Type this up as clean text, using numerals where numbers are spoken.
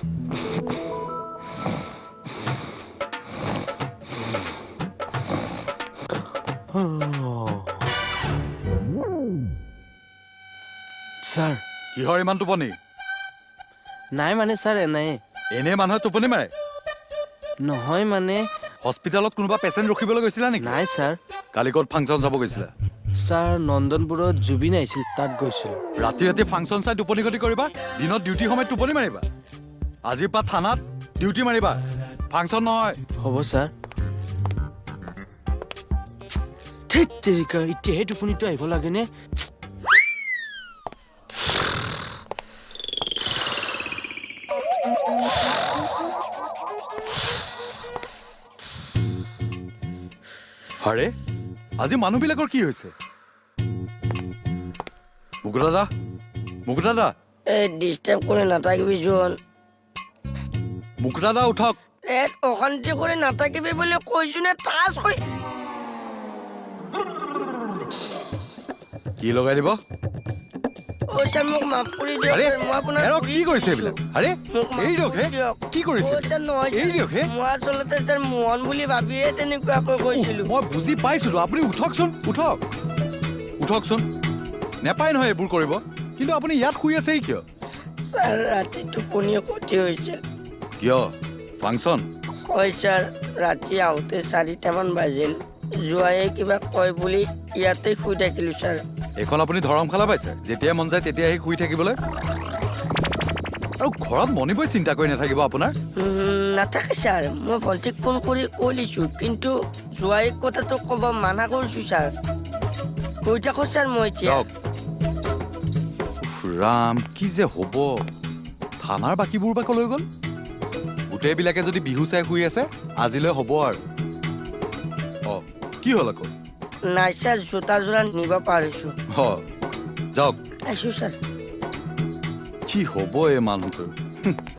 Sir. কিহৰ ইমান টোপনি? নাই মানে ছাৰ, এনেই। এনেই মানুহে টোপনি মাৰে? নহয় মানে। হস্পিটেলত কোনোবা পেচেণ্ট ৰখিবলৈ গৈছিলা নেকি? নাই ছাৰ। কালি ক'ত ফাংচন চাব গৈছিলা? ছাৰ, নন্দনপুৰত জুবিন আহিছিল, তাত গৈছিলোঁ। ৰাতি ৰাতি ফাংচন চাই টোপনি ক্ষতি কৰিবা, দিনত ডিউটি সময়ত টোপনি মাৰিবা। আজিৰ পৰা থানাত ডিউটি মাৰিবা, ফাংচন নহয়। হ'ব ছাৰ। ধেত তেৰিকা, এতিয়াহে টোপনিটো আহিব লাগেনে? আৰে, আজি মানুহবিলাকৰ কি হৈছে? মুকুতা দা, মুকুতা দা। এই, ডিষ্টাৰ্ব কৰি নাথাকিবি জোন। মুকুতা দা, উঠক। এই, অশান্তি কৰি নাথাকিবি বুলি কৈছো নে? টাচ কৰি কি লগাই দিব? অ' ছাৰ, মোক মাফ কৰি দিয়ক। আৰে ছাৰ, মই আপোনাক এৰক, কি কৰিছে এইবিলাক? আৰে মোক মাফ এৰি দিয়ক কৰি হে। দিয়ক। কি কৰিছে? অ' ছাৰ, নহয় এৰি ছাৰ। দিয়ক হে। মই আচলতে ছাৰ মোহন বুলি ভাবিয়ে তেনেকুৱাকৈ কৈছিলো। মই বুজি পাইছিলো, আপুনি উঠকচোন, উঠক, উঠকচোন। নেপায় নহয় এইবোৰ কৰিব। কিন্তু আপুনি ইয়াত শুই আছেহি কিয়? ছাৰ, ৰাতি টোপনি ক্ষতি হৈছিল। কিয়, ফাংচন? হয় ছাৰ, ৰাতি আহোঁতে 4টামান বাজিল। জোঁৱায়ে কিবা কয় বুলি ইয়াতে শুই থাকিলো ছাৰ। এইখন আপুনি ধৰমশালা পাইছে, যেতিয়া মন যায় তেতিয়া আহি শুই থাকিবলৈ? আৰু ঘৰত মণিবই চিন্তা কৰি নাথাকিব আপোনাৰ? নাথাকে ছাৰ। মই ভণ্টিক ফোন কৰি কৈ দিছোঁ, কিন্তু জোঁৱাইক কথাটো ক'ব মানা কৰিছোঁ ছাৰ। গৈ থাকোঁ ছাৰ মই এতিয়া। যাওক। উফ, ৰাম, কি যে হ'ব! থানাৰ বাকীবোৰ বা কলৈ গ'ল? গোটেইবিলাকে যদি বিহু চাই শুই আছে, আজিলৈ হ'ব আৰু। অ, কি হ'ল আকৌ? নাই ছাৰ, জোতা যোৰা নিব পাৰিছোঁ। অ, যাওক। আহিছোঁ ছাৰ। কি হ'ব এই মানুহটোৰ?